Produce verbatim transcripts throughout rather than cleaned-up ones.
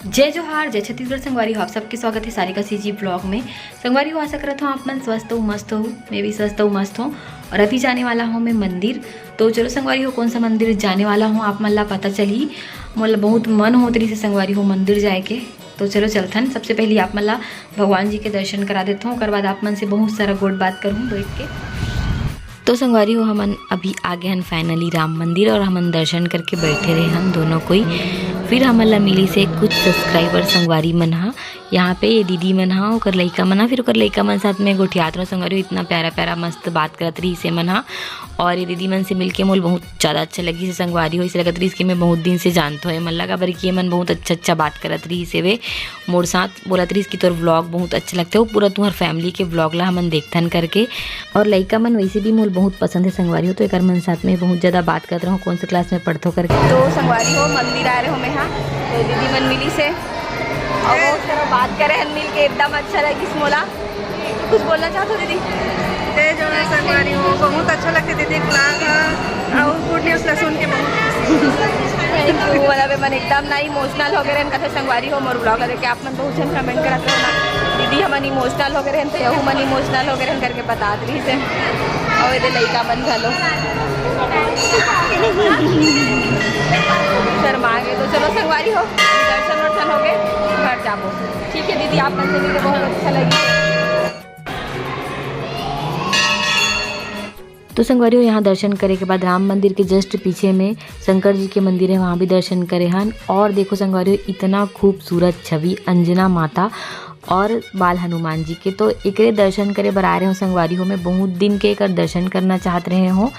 जय जोहार, जय छत्तीसगढ़ संगवारी हो, आप सबके स्वागत है सारिका सीजी ब्लॉग में। संगवारी हो, आशा करत हूँ आप मन स्वस्थ हो, मस्त हो, मैं भी स्वस्थ हूँ, मस्त हूँ। और अभी जाने वाला हूँ मैं मंदिर। तो चलो संगवारी हो, कौन सा मंदिर जाने वाला हूँ आप मन ला पता चली। मोला बहुत मन होत रहिस हे संगवारी हो मंदिर जाए के। तो चलो चलथन, सबसे पहले आप मन ला भगवान जी के दर्शन करा देथों, ओकर बाद आप मन से बहुत सारा गोठ बात करहूँ बैठ के। तो संगवारी हो, हमन अभी आ गए हन finally राम मंदिर और हमन दर्शन करके बैठे रहे हन दोनों कोई। फिर हमन ला मिलिस हे कुछ subscriber संगवारी मन हा। यहाँ पे ये दीदी मन हा, ओकर लइका मन हा, फिर ओकर लइका मन साथ में गोठियात रहो संगवारी हो। इतना प्यारा प्यारा मस्त बात करत रहिस हे मन हा। और ये दीदी मन से मिलके मोल बहुत ज़्यादा अच्छा लगिस हे संगवारी हो। ऐसे लगत रहिस कि मैं बहुत दिन से जानत हूँ ये मन ला, काबर कि ये मन बहुत अच्छा अच्छा बात करत रहिस हे वे मोर साथ। बोलत रहिस कि तोर vlog बहुत अच्छा लगथे, वो पूरा तुम्हार family के vlog ला हमन देखथन करके। और लइका मन वैसे भी मोल बहुत पसंद है संगवारी हो, तो एकर मन साथ में बहुत ज़्यादा बात करत रहूँ, कौन से class में पढ़थो करके। तो संगवारी हो, मंदिर आए रहो मैं हा, तो दीदी मन मिलिस हे और बहुत सारा बात करे हन मिल के, एकदम अच्छा लगिस मोला। कुछ बोलना चाहत हो दीदी? जय जोहार संगवारी हो, बहुत अच्छा लगथे दीदी vlog हा, और good news ला सुन के बहुत खुशी। Thank you। वाला बे मन एकदम ना emotional हो गए रहन कथे संगवारी हो मोर vlog ला देख के। आप मन बहुत झन comment करत रहो ना, दीदी हमन emotional हो गए रहन, तो यहू मन emotional हो गए रहन करके बतात रहिस हे। और एदे लइका मन घलो शर्मा गए। तो चलो संगवारी हो, दर्शन वर्शन हो गए, घर जाबो। ठीक है दीदी, आप मन से मिलके बहुत अच्छा लगी। तो संगवारी हो, यहाँ दर्शन करे के बाद राम मंदिर के just पीछे में शंकर जी के मंदिर है, वहाँ भी दर्शन करे हन। और देखो संगवारी हो, इतना खूबसूरत छवि अंजना माता और बाल हनुमान जी के। तो एकरे दर्शन करे बर आ रहे हो संगवारी हो, मैं बहुत दिन के एकर दर्शन करना चाहत रहे हो।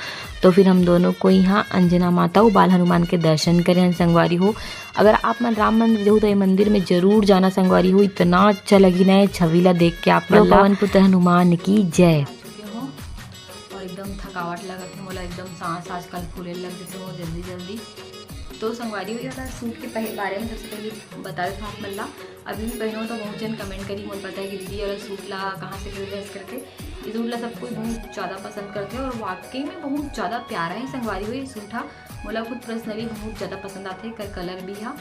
तो फिर हम दोनों को यहाँ अंजना माता और बाल हनुमान के दर्शन करे हन संगवारी हो। अगर आप मन राम मंदिर जाहू तो ये मंदिर में जरूर जाना संगवारी हो, इतना अच्छा लगी ना ये छवि ला देख के आप मन ला। पवन पुत्र हनुमान की जय। चुके हो और एकदम थकावट लगत है मोला, एकदम सांस आजकल फूले लग जथे मोर जल्दी जल्दी। तो संगवारी हो, ये वाला सूट के पह-, बारे में सबसे पहले बता देता हूँ आप मन ला। अभी भी पहनो तो बहुत जन comment करी, मोला पता है कि दीदी ये वाला सूट ला कहाँ से खरीदे हस करके। ये सूट ला सब कोई बहुत ज़्यादा पसंद करथे और वाकई में बहुत ज़्यादा प्यारा है संगवारी हो ये सूट हा। मोला खुद personally बहुत ज़्यादा पसंद आथे, एकर colour भी हा।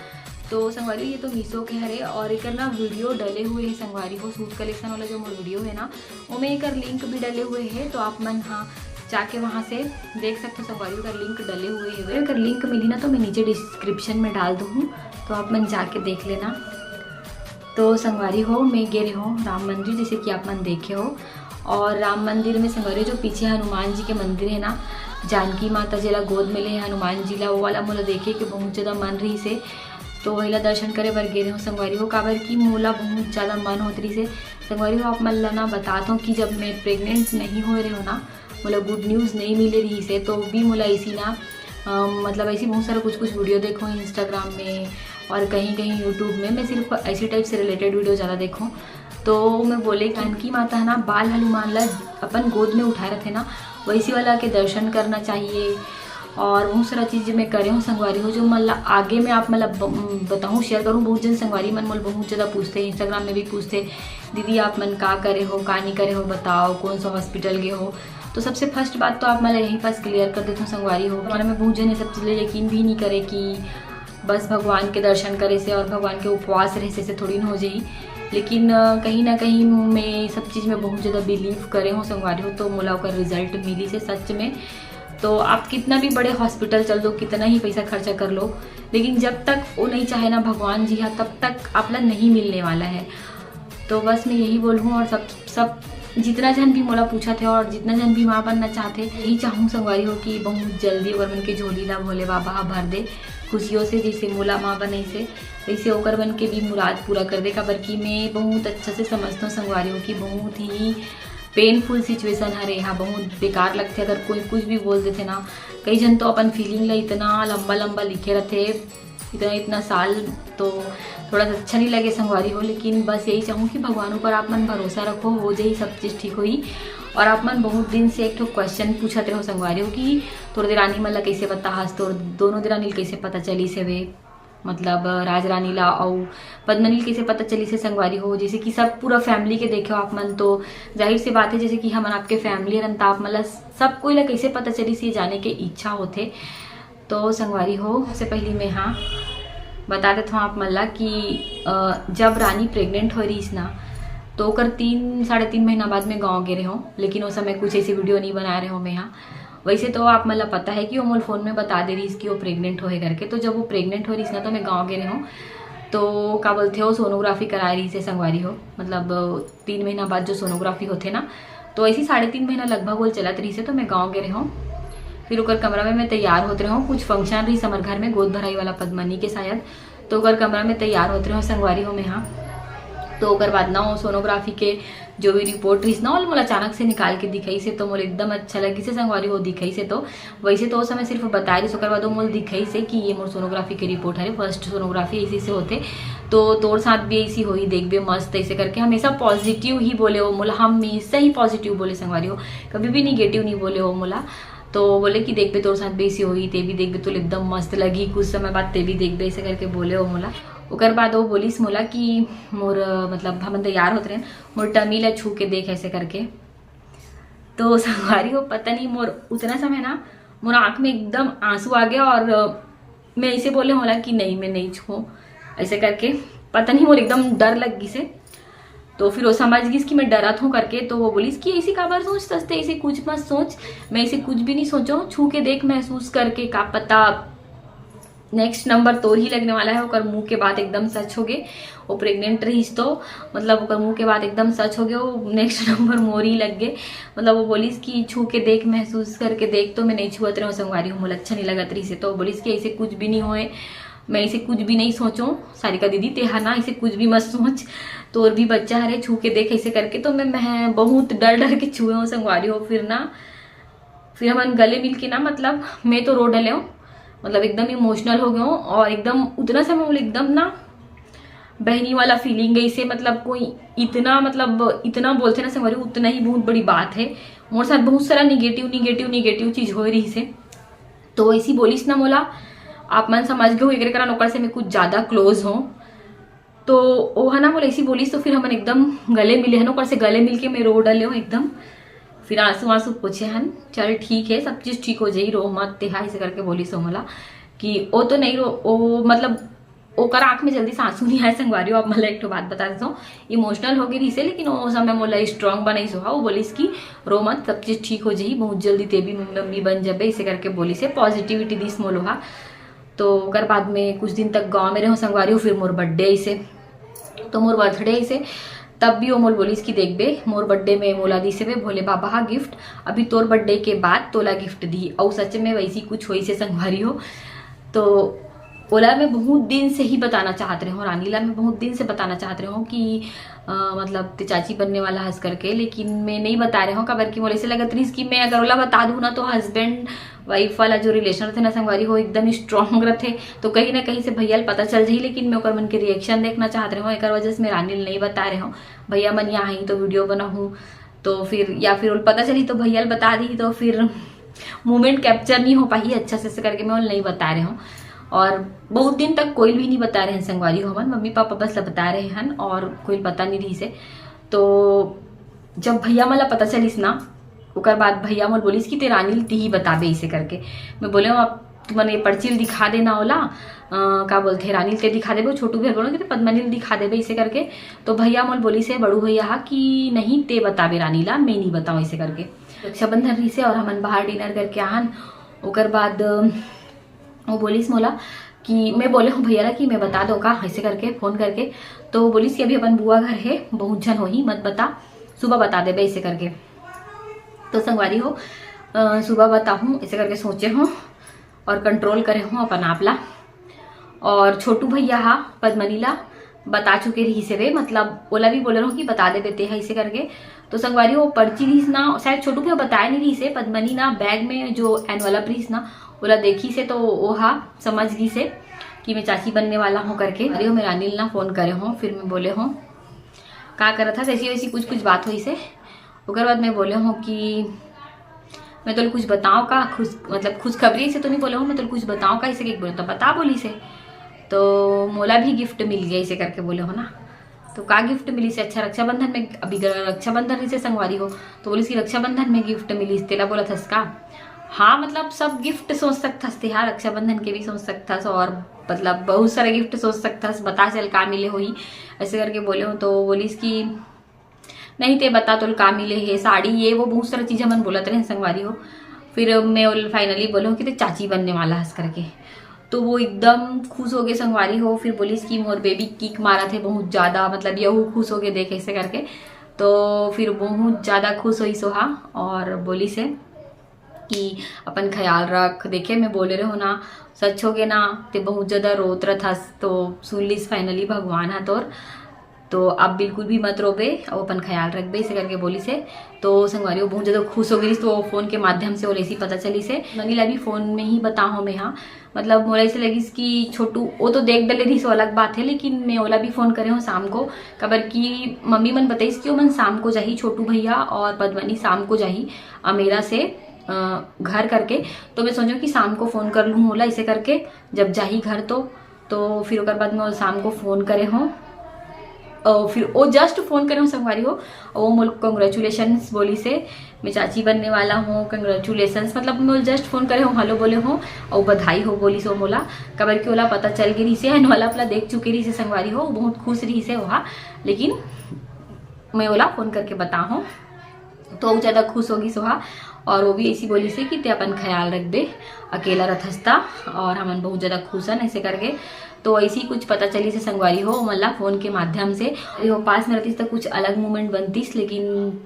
तो संगवारी, ये तो मीशो के हरे और एकर ना video डले हुए है संगवारी हो, सूट collection वाला जो मोर video है ना, ओमे एकर link भी डले हुए है, तो आप मन हा जाके वहाँ से देख सकते हो संगवारी, एकर link डले हुए है। एकर link मिली ना तो मैं नीचे description में डाल दूँ, तो आप मन जाके देख लेना। तो संगवारी हो, मैं गे रहे हो राम मंदिर, जैसे कि आप मन देखे हो, और राम मंदिर में संगवारी हो, जो पीछे हनुमान जी के मंदिर है ना, जानकी माता जेला गोद में ले हनुमान जी ला, वो वाला मोला देखे के बहुत ज़्यादा मन रहिस हे, तो वही ला दर्शन करे बर गे रहे हो संगवारी हो, काबर कि मोला बहुत ज़्यादा मन होत रहिस हे। संगवारी हो, आप मन ला ना बतात हूँ कि जब मैं pregnant नहीं होए रहे हो ना, मोला good news नहीं मिले रहिस हे, तो भी मोला ऐसी ना, अ, मतलब ऐसी बहुत सारा कुछ कुछ video देखो Instagram में और कहीं कहीं YouTube में, मैं सिर्फ ऐसी type से related video ज़्यादा देखो। तो मैं बोले जानकी माता है ना, बाल हनुमान ला अपन गोद में उठाए रहते ना, वैसी वाला के दर्शन करना चाहिए। और बहुत सारा चीज़ मैं करे हूँ संगवारी हो, जो मतलब आगे मैं आप मतलब ब-, बताऊँ, share करूँ। बहुत जन संगवारी मन मोला बहुत ज़्यादा पूछते हैं, Instagram में भी पूछते, "दीदी आप मन का करे हो, का नहीं करे हो, बताओ कौन सा hospital गए हो।" तो सबसे first बात तो आप मन ला यहीं पास clear कर देता हूँ संगवारी हो। हमारे में बहुत जन ये सब चीज़ ला यकीन भी नहीं करे कि बस भगवान के दर्शन करे से और भगवान के उपवास रहे से, से थोड़ी ना हो जाई। लेकिन अ, कहीं ना कहीं मैं सब चीज़ में बहुत ज़्यादा believe करे हूँ संगवारी हो, तो मोला ओकर result मिली से सच में। तो आप कितना भी बड़े hospital चल दो, कितना ही पैसा खर्चा कर लो, लेकिन जब तक वो नहीं चाहे ना भगवान जी हा, तब तक आप ला नहीं मिलने वाला है। तो बस मैं यही बोलूँ, और सब सब जितना जन भी मोला पूछत हे और जितना जन भी माँ बनना चाहते, यही चाहूँ संगवारी हो कि बहुत जल्दी ओकर मन के झोली ला भोले बाबा हा भर दे खुशियों से, जैसे मोला माँ बनइसे वैसे ओकर मन के भी मुराद पूरा कर दे। काबर कि मैं बहुत अच्छा से समझता हूँ संगवारी हो कि बहुत ही painful situation हरे, हाँ बहुत बेकार लगथे अगर कोई कुछ भी बोल देथे ना। कई जन तो अपन feeling ला इतना लंबा लंबा लिखे रहते इतना इतना साल, तो थोड़ा सा अच्छा नहीं लगे संगवारी हो। लेकिन बस यही चाहूँ कि भगवान ऊपर आप मन भरोसा रखो, हो जाही सब चीज़ ठीक होही। और आप मन बहुत दिन से एक ठो question पूछत रहो संगवारी हो कि तोर देरानी मन ला कैसे पता हस, तोर दोनों देरानी ला कैसे पता चलिस हवे, मतलब राज रानी ला अउ पद्मनी ला कैसे पता चलिस हे संगवारी हो। जैसे कि सब पूरा family के देखे हो आप मन, तो जाहिर सी बात है जैसे कि हमन आपके family हरन, त आप मन ला सब कोई ला कैसे पता चलिस ये जाने के इच्छा होथे। तो संगवारी हो, सबसे पहली मैं हाँ बता देत हूँ आप मन ला कि अ, जब रानी प्रेग्नेंट हो रहीस ना, तो ओकर तीन, साढ़े तीन महीना बाद में गाँव गे रहे हो, लेकिन उस समय कुछ ऐसी वीडियो नहीं बनाए रहे हो मैं यहाँ। वैसे तो आप मन ला पता है कि वो मोल फोन में बता दे रहीस कि वो प्रेग्नेंट हो है करके। तो जब वो प्रेग्नेंट हो रहीस ना, तो मैं गाँव गे रहे हो, तो का बोलते हो, सोनोग्राफी कराए रहीस है संगवारी हो, मतलब तीन महीना बाद जो सोनोग्राफी होते ना, तो ऐसी साढ़े तीन महीना लगभग वो चलत रहीस है, तो मैं गाँव गे रहे हो। फिर ओकर कमरा में मैं तैयार होत रहे हो, कुछ फंक्शन रहीस हमर घर में, गोद भराई वाला पद्मनी के शायद, तो ओकर कमरा में तैयार होत रहे हो संगवारी हो मैं, हाँ। तो ओकर बाद ना वो सोनोग्राफी के जो भी रिपोर्ट रहीस ना, वो मोला अचानक से निकाल के दिखाइस है, तो मोला एकदम अच्छा लगिस है संगवारी हो दिखाइस है। तो वैसे तो वो समय सिर्फ बताए रहीस, ओकर बाद वो मोला दिखाइस है कि ये मोर सोनोग्राफी के रिपोर्ट हरे, फर्स्ट सोनोग्राफी ऐसे से होते, तो तोर साथ भी ऐसी होही, देखबे मस्त ऐसे करके। हमेशा पॉजिटिव ही बोले वो मोला, हमेशा ही पॉजिटिव बोले संगवारी हो, कभी भी निगेटिव नहीं बोले वो मोला। तो बोले कि देखबे तोर साथ भी ऐसी होही, ते भी देखबे, तो एकदम मस्त लगी, कुछ समय बाद ते भी देखबे, ऐसे करके बोले वो मोला। ओकर बाद वो बोलिस मोला कि मोर, मतलब हमन तैयार होत रहे, मोर टमी ला छू के देख ऐसे करके। तो संगवारी हो, पता नहीं मोर उतना समय ना मोर आँख में एकदम आंसू आ गया और मैं ऐसे बोले होला कि नहीं, मैं नहीं छूऊँ ऐसे करके। पता नहीं मोर एकदम डर लग गई से। तो फिर वो समझ गई कि मैं डरत हूँ करके, तो वो बोलिस कि ऐसे काबर सोचथस ते, ऐसे कुछ मत सोच, मैं ऐसे कुछ भी नहीं सोचो, छू के देख, महसूस करके, का पता नेक्स्ट नंबर तोर ही लगने वाला है। ओकर मुंह के बात एकदम सच हो गए, वो प्रेग्नेंट रहीस तो, मतलब ओकर मुंह के बात एकदम सच हो गए, वो नेक्स्ट नंबर मोर ही लग गए। मतलब वो बोलिस कि छू के देख, महसूस करके देख, तो मैं नहीं छुअत रहे हो संगवारी हो, मोला अच्छा नहीं लगत रहीस है। तो बोलिस कि ऐसे कुछ भी नहीं होए, मैं ऐसे कुछ भी नहीं सोचो। सारिका दीदी, तेहा ना ऐसे कुछ भी मत सोच, तोर भी बच्चा हरे, छू के देख ऐसे करके। तो मैं, मैं बहुत डर डर के छुए हूँ संगवारी हो। फिर ना फिर हमन गले मिल के ना, मतलब मैं तो रो डले हूँ, मतलब एकदम इमोशनल हो गए हूँ। और एकदम उतना समय बोले एकदम ना बहनी वाला फीलिंग ऐसे, मतलब कोई इतना, मतलब इतना बोलते ना संगवारी, उतना ही बहुत बड़ी बात है। मोर साथ बहुत सारा निगेटिव निगेटिव निगेटिव चीज हो रहीस है। तो ऐसी बोलिस ना मोला, आप मन समझ गए हो, एकरे कारण ओकर से मैं कुछ ज्यादा क्लोज हूँ। तो वो है ना, मोला ऐसी बोलिस, तो फिर हमन एकदम गले मिले हन, ओकर से गले मिल के मैं रो डले हूँ एकदम। फिर आंसू आंसू पोछे हन, चल ठीक है, सब चीज ठीक हो जाई, रो मत तेहा, ऐसे करके बोलिस हो मोला कि ओ तो नहीं रो, ओ मतलब ओकर आंख में जल्दी से आंसू नहीं आए संगवारी हो। आप मतलब एक ठो बात बता देता हूँ, इमोशनल हो गई रहीस है, लेकिन वो समय मोला स्ट्रांग बनाइस हो, हाँ, वो बोलिस कि रो मत, सब चीज ठीक हो जाई, बहुत जल्दी ते भी मम्मी बन जाबे, ऐसे करके बोलिस है, पॉजिटिविटी दिस मोलो हा। तो ओकर बाद में कुछ दिन तक गाँव में रहो संगवारी हो, फिर मोर बर्थडे ऐसे, तो मोर बर्थडे ऐसे, तब भी वो मोल बोलिस कि देखबे, मोर बर्थडे में मोला दिसे बे भोले बाबा हा गिफ्ट, अभी तोर बर्थडे के बाद तोला गिफ्ट दी। और सच में वैसी कुछ होइस है संगवारी हो। तो ओला मैं बहुत दिन से ही बताना चाहत रहे हूँ, रानी ला मैं बहुत दिन से बताना चाहत रहे हूँ कि अ, मतलब ते चाची बनने वाला हस करके, लेकिन मैं नहीं बता रहे हूँ, काबर कि मोला ऐसे लगत रहीस कि मैं अगर ओला बता दूँ ना, तो हस्बैंड वाइफ वाला जो रिलेशन रहते ना संगवारी हो, एकदम स्ट्रांग रहते, तो कहीं ना कहीं से भैया ल पता चल जाही। लेकिन मैं ओकर मन के रिएक्शन देखना चाहत रहे हूँ, एकर वजह से मैं रानी ल नहीं बता रहे हूँ। भैया मन यहाँ आई तो वीडियो बनाहूँ, तो फिर या फिर ओला पता चली तो भैया ल बता दी, तो फिर मोमेंट कैप्चर नहीं हो पाही अच्छा से, ऐसे करके मैं ओला नहीं बता रहे हूँ। और बहुत दिन तक कोई भी नहीं बता रहे हैं संगवारी हो, हमन मम्मी पापा बस ला बता रहे हैं और कोई पता नहीं रहीस है। तो जब भैया मन ला पता चलिस ना, ओकर बाद भैया मोल बोलिस कि ते रानी ल तिही बताबे, ऐसे करके। मैं बोले हूँ, अब तुमन ये पर्ची ल दिखा देना ओला, अ, का बोलते, रानी ल ते दिखा देबे, छोटू भैया बोलो कि ते पद्मनी ल दिखा देबे, ऐसे करके। तो भैया मोल बोलिस है, बड़ू भैया हा, कि नहीं, ते बताबे रानी ला, मैं नहीं बताऊँ, ऐसे करके। रक्षाबंधन रहीस है और हमन बाहर डिनर करके आहन। ओकर बाद वो बोलिस मोला कि मैं बोले हूँ भैया ला कि मैं बता दो का, ऐसे करके फोन करके। तो वो बोलिस कि अभी अपन बुआ घर है, बहुत झन होही, मत बता, सुबह बता देबे, ऐसे करके। तो संगवारी हो, अ, सुबह बताहूँ ऐसे करके सोचे हूँ और कंट्रोल करे हूँ अपन आप ला। और छोटू भैया हा पद्मनी ला बता चुके रहीस हवे, मतलब ओला भी बोले रहूँ कि बता देबे ते हा, ऐसे करके। तो संगवारी हो, पर्ची रहीस ना, शायद छोटू भैया बताए नहीं रहीस हे, पद्मनी ना बैग में जो एनवलप रहीस ना, ओला देखिस हे, तो वो हा समझ गईस हे कि मैं चाची बनने वाला हूँ करके। अरे, मैं रानी ल ना फोन करे हूँ, फिर मैं बोले हूँ का करत हा, ऐसी वैसी कुछ कुछ बात होइस हे। ओकर बाद मैं बोले हूँ कि मैं तोला कुछ बताऊँ का, खुश, मतलब खुशखबरी से तो नहीं बोले हूँ, मैं तोला कुछ बताऊँ का, ऐसे के बोले तो बता, बोलिस हे। तो मोला भी गिफ्ट मिल गया, ऐसे करके बोले हूँ ना। तो का गिफ्ट मिलिस हे? अच्छा, रक्षाबंधन में, अभी ग-, रक्षाबंधन रहीस हे संगवारी हो, तो बोलिस कि रक्षाबंधन में गिफ्ट मिलिस, तेला बोलत हस का? हाँ, मतलब सब गिफ्ट सोच सकथस ते, हाँ, रक्षाबंधन के भी सोच सकथस और मतलब बहुत सारा गिफ्ट सोच सकथस, बता चल का मिले होही, ऐसे करके बोले हों। तो बोलिस कि नहीं, ते बता तोला का मिले हे, साड़ी, ये वो, बहुत सारा चीज हमन बोलत रहे संगवारी हो। फिर मैं फाइनली बोले हों कि ते चाची बनने वाला हस करके। तो वो एकदम खुश हो गए संगवारी हो। फिर बोलिस कि मोर बेबी किक मारत हे बहुत ज्यादा, मतलब यहू खुश हो गए देख ऐसे करके। तो फिर बहुत ज्यादा खुश होइस ओहा और बोलिस हे कि अपन ख्याल रख। देखे, मैं बोले रहे हों ना, सच हो गए ना, ते बहुत ज्यादा रोत रथस, तो सुन लिस फाइनली भगवान हा तोर। तो अब बिल्कुल भी मत रोबे, अब अपन ख्याल रखबे, ऐसे करके बोलिस हे। तो संगवारी हो बहुत ज्यादा खुश हो गई, तो फोन के माध्यम से ओला ऐसी पता चलिस हे। मनी ला भी फोन में ही बताहूँ मैं, हाँ, मतलब मोला ऐसे लगिस कि छोटू वो तो देख डले रहिस, वो अलग बात है, लेकिन मैं ओला भी फोन करे हों शाम को, काबर कि मम्मी मन बताइस कि ओमन शाम को जाही, छोटू भैया और पद्मनी शाम को जाही अमेरा से अ, घर करके। तो मैं सोचें कि शाम को फोन कर लूँ ओला, ऐसे करके जब जाही घर तो। तो फिर ओकर बाद मैं शाम को फोन करे हों, और फिर वो जस्ट फोन करे हों संगवारी हो, और वो मोला कॉन्ग्रेचुलेशंस बोलिस हे, मैं चाची बनने वाला हूँ, कॉन्ग्रेचुलेशंस, मतलब मैं जस्ट फोन करे हों, हेलो बोले हों, और बधाई हो बोलिस हे मोला, काबर कि ओला पता चल गए रहिस हे, and ओला अपना देख चुके रहिस हे संगवारी हो, बहुत खुश रहिस हे ओहा, लेकिन मैं ओला फोन करके बताहूँ। तो वो ज्यादा खुश हो गई ओहा, और वो भी ऐसी बोलिस हे कि ते अपन ख्याल रखबे, अकेला रथस ता, और हमन बहुत ज्यादा खुश हन ऐसे करके। तो ऐसी कुछ पता चलिस हे संगवारी हो, मतलब फोन के माध्यम से। वो पास में रहतिस तो कुछ अलग मोमेंट बनतिस, लेकिन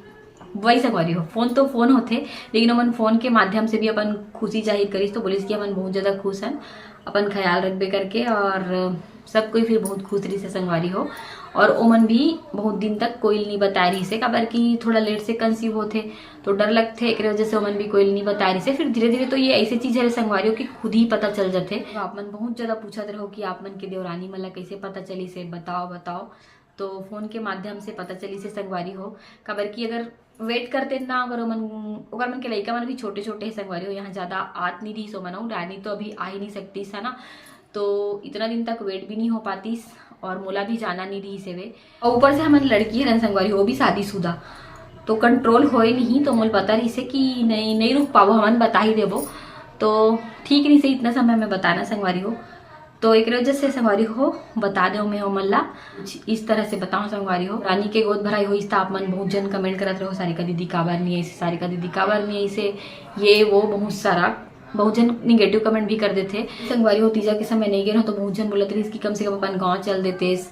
वही संगवारी हो, फोन तो फोन होथे, लेकिन ओमन फोन के माध्यम से भी अपन खुशी जाहिर करिस, तो बोलिस कि हमन बहुत ज्यादा खुश हन, अपन ख्याल रखबे करके, और सब कोई फिर बहुत खुश रहिस हे संगवारी हो। और ओमन भी बहुत दिन तक कोई नहीं बताए रहिस हे, काबर कि थोड़ा लेट से कंसीव होथे, तो डर लगथे, एकरे वजह से ओमन भी कोई नहीं बताए रहिस हे। फिर धीरे धीरे तो ये ऐसे चीज है संगवारी हो कि खुद ही पता चल जाथे। तो आप मन बहुत ज्यादा पूछत रहो कि आप मन के देवरानी मन ला कैसे पता चलिस हे, बताओ बताओ। तो फोन के माध्यम से पता चलिस हे संगवारी हो, काबर कि अगर वेट करते ना, अगर ओमन, ओकर मन के लइका मन भी छोटे छोटे हे संगवारी हो, यहाँ ज्यादा आत नहीं रहिस ओमन, अउ रानी तो अभी आ ही नहीं सकतिस, है ना, तो इतना दिन तक वेट भी नहीं हो पातिस, और मोला भी जाना नहीं रहिस हे। और ऊपर से हमन लड़की हरन संगवारी हो, वो भी शादीशुदा, तो कंट्रोल होए नहीं, तो मोला पता रहिस हे कि नहीं, नहीं रुक पाबो, हमन बता ही देबो। तो ठीक रहिस हे इतना समय में बताना संगवारी हो। तो एकरे वजह से संगवारी हो, बता देव मैं ओमन ला। कुछ इस तरह से बताओ संगवारी हो, रानी के गोद भराई होइस त आप मन बहुत जन कमेंट करत रहो, सारिका दीदी काबर नहीं आइसे, सारिका दीदी काबर नहीं आइसे, ये वो बहुत सारा, बहुत जन निगेटिव कमेंट भी कर देथे। संगवारी हो, तीजा के समय नहीं गए रहो तो बहुत जन बोलत रहिस कि कम से कम अपन गाँव चल देतेस,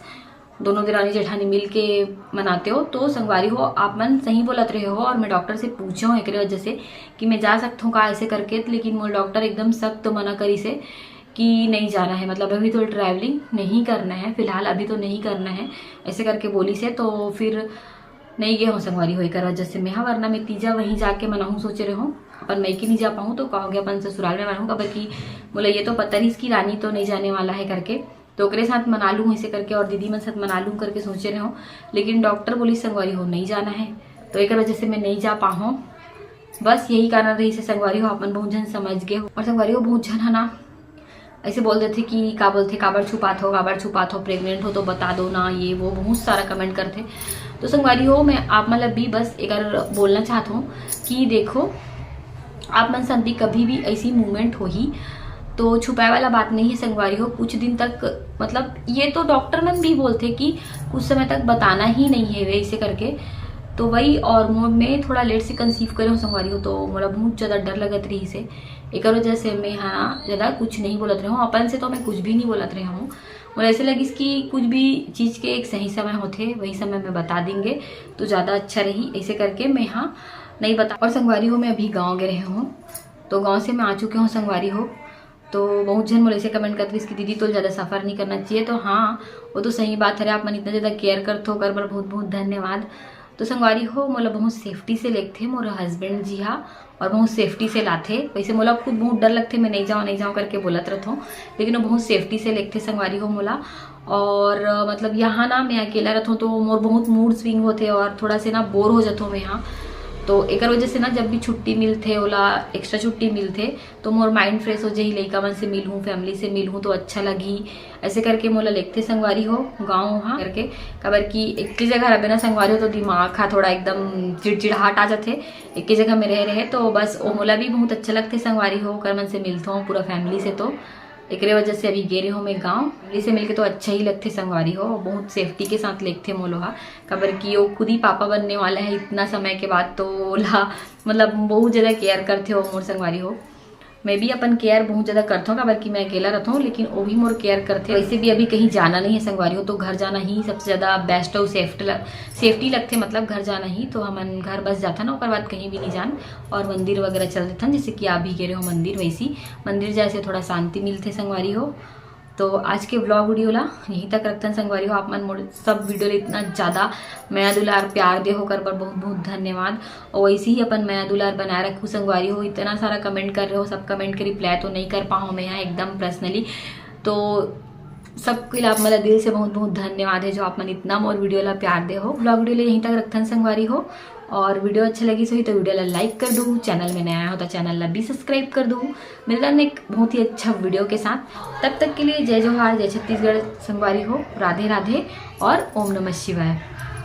दोनों देरानी जेठानी मिल के मनाते हो। तो संगवारी हो, आप मन सही बोलत रहे हो, और मैं डॉक्टर से पूछे हूँ एकरे वजह से कि मैं जा सकता हूँ का ऐसे करके, लेकिन मोर डॉक्टर एकदम सख्त मना करिस हे कि नहीं जाना है, मतलब अभी तो ट्रैवलिंग नहीं करना है, फिलहाल अभी तो नहीं करना है, ऐसे करके बोलिस हे। तो फिर नहीं गए हों संगवारी हो एकर वजह से मैं हा, वरना मैं तीजा वहीं जाके मनाहूँ सोचे रहे हों, अपन मइके नहीं जा पाऊँ तो का हो गया, अपन ससुराल में मनाहूँ, काबर कि मोला ये तो पता रहिस कि रानी तो नहीं जाने वाला है करके, तो ओकरे साथ मना लूँ ऐसे करके, और दीदी मन साथ मना लूँ करके सोचे रहे हों, लेकिन डॉक्टर बोलिस संगवारी हो नहीं जाना है, तो एकर वजह से मैं नहीं जा पाहूँ। बस यही कारण रहिस हे संगवारी हो, आप मन बहुत जन समझ गए हो। और संगवारी हो, बहुत जन है ना, ऐसे बोल देथे कि का बोलथे, काबर छुपात हो, काबर छुपात हो, प्रेग्नेंट हो तो बता दो ना, ये वो बहुत सारा कमेंट करथे। तो संगवारी हो, मैं आप मन ला भी बस एकर बोलना चाहत हूँ कि देखो, आप मन संग भी कभी भी ऐसी मूवमेंट होही तो छुपाए वाला बात नहीं है संगवारी हो। कुछ दिन तक, मतलब ये तो डॉक्टर मन भी बोलथे कि कुछ समय तक बताना ही नहीं है वैसे करके। तो वही, और मोर, मैं थोड़ा लेट से कंसीव करे हूँ संगवारी हो, तो मोला बहुत ज्यादा डर लगत रहिस हे, एकर वजह से मैं हा ज्यादा कुछ नहीं बोलत रहे हूँ। अपन से तो मैं कुछ भी नहीं बोलत रहे हूँ। मोला ऐसे लगिस कि कुछ भी चीज के एक सही समय होथे, वही समय में बता देंगे तो ज्यादा अच्छा रही, ऐसे करके मैं हा नहीं बता। और संगवारी हो, मैं अभी गाँव गए रहे हूँ, तो गाँव से मैं आ चुके हूँ संगवारी हो। तो बहुत जन मोला ऐसे कमेंट करत रहिस कि दीदी तोला ज्यादा सफर नहीं करना चाहिए, तो हाँ, वो तो सही बात है, आप मन इतना ज्यादा केयर करत हो, ओकर बर बहुत बहुत धन्यवाद। तो संगवारी हो, मोला बहुत सेफ्टी से लेगथे मोर हस्बैंड जी हा, और बहुत सेफ्टी से लाथे। वैसे मोला खुद बहुत डर लगथे, मैं नहीं जाऊँ, नहीं जाऊँ करके बोलत रहत हूँ, लेकिन वो बहुत सेफ्टी से लेगथे संगवारी हो मोला। और अ, मतलब यहाँ ना मैं अकेला रहत हूँ तो मोर बहुत मूड स्विंग होथे और थोड़ा से ना बोर हो जात हूँ मैं यहाँ। तो एकर वजह से ना जब भी छुट्टी मिलथे, ओला एक्स्ट्रा छुट्टी मिलथे, तो मोर माइंड फ्रेश हो जाही, लइका मन से मिलहूँ, फैमिली से मिलहूँ तो अच्छा लगही। ऐसे करके मोला लेगथे संगवारी हो गाँव वहाँ करके, काबर कि एक ही जगह रहबे ना संगवारी हो तो दिमाग हा थोड़ा एकदम चिड़चिड़ाहट आ जाथे। एक ही जगह में रहे रहे तो बस वो मोला भी बहुत अच्छा लगथे संगवारी हो, ओकर मन से मिलथों पूरा फैमिली से। तो एकरे वजह से अभी गे रहे हो मैं गाँव। फैमिली से मिलके तो अच्छा ही लगथे संगवारी हो, बहुत सेफ्टी के साथ लेगथे मोला हा, काबर कि वो खुद ही पापा बनने वाला है इतना समय के बाद, तो ओला मतलब बहुत ज़्यादा केयर करथे वो मोर संगवारी हो। मैं भी अपन केयर बहुत ज़्यादा करता हूँ, काबर कि मैं अकेला रहता हूँ, लेकिन वो भी मोर केयर करथे। वैसे भी अभी कहीं जाना नहीं है संगवारी हो, तो घर जाना ही सबसे ज़्यादा बेस्ट और सेफ्ट सेफ्टी लगथे, मतलब घर जाना ही। तो हमन घर बस जाथन, ओकर बाद कहीं भी नहीं जान, और मंदिर वगैरह चल देथन, जैसे कि आप भी गे रहे हो मंदिर, वैसी मंदिर जाए से थोड़ा शांति मिलथे संगवारी हो। तो आज के व्लॉग वीडियो ला यहीं तक रखथन संगवारी हो। आप मन मोर सब वीडियो ला इतना ज़्यादा मया दुलार प्यार दे हो, ओकर बर बहुत बहुत धन्यवाद। और वैसे ही अपन मया दुलार बनाए रखू संगवारी हो। इतना सारा कमेंट कर रहे हो, सब कमेंट के रिप्लाई तो नहीं कर पाऊँ मैं यहाँ एकदम पर्सनली, तो सबके लिए आप मन ला दिल से बहुत बहुत धन्यवाद है जो आप मन इतना मोर वीडियो ला प्यार दे हो। व्लॉग वीडियो ला यहीं तक रखथन संगवारी हो, और वीडियो अच्छा लगिस होही तो वीडियो ला लाइक कर दू, चैनल में नया हो तो चैनल ला भी सब्सक्राइब कर दू। मिलथन एक बहुत ही अच्छा वीडियो के साथ, तब तक के लिए जय जोहार, जय छत्तीसगढ़ संगवारी हो, राधे राधे और ओम नमः शिवाय।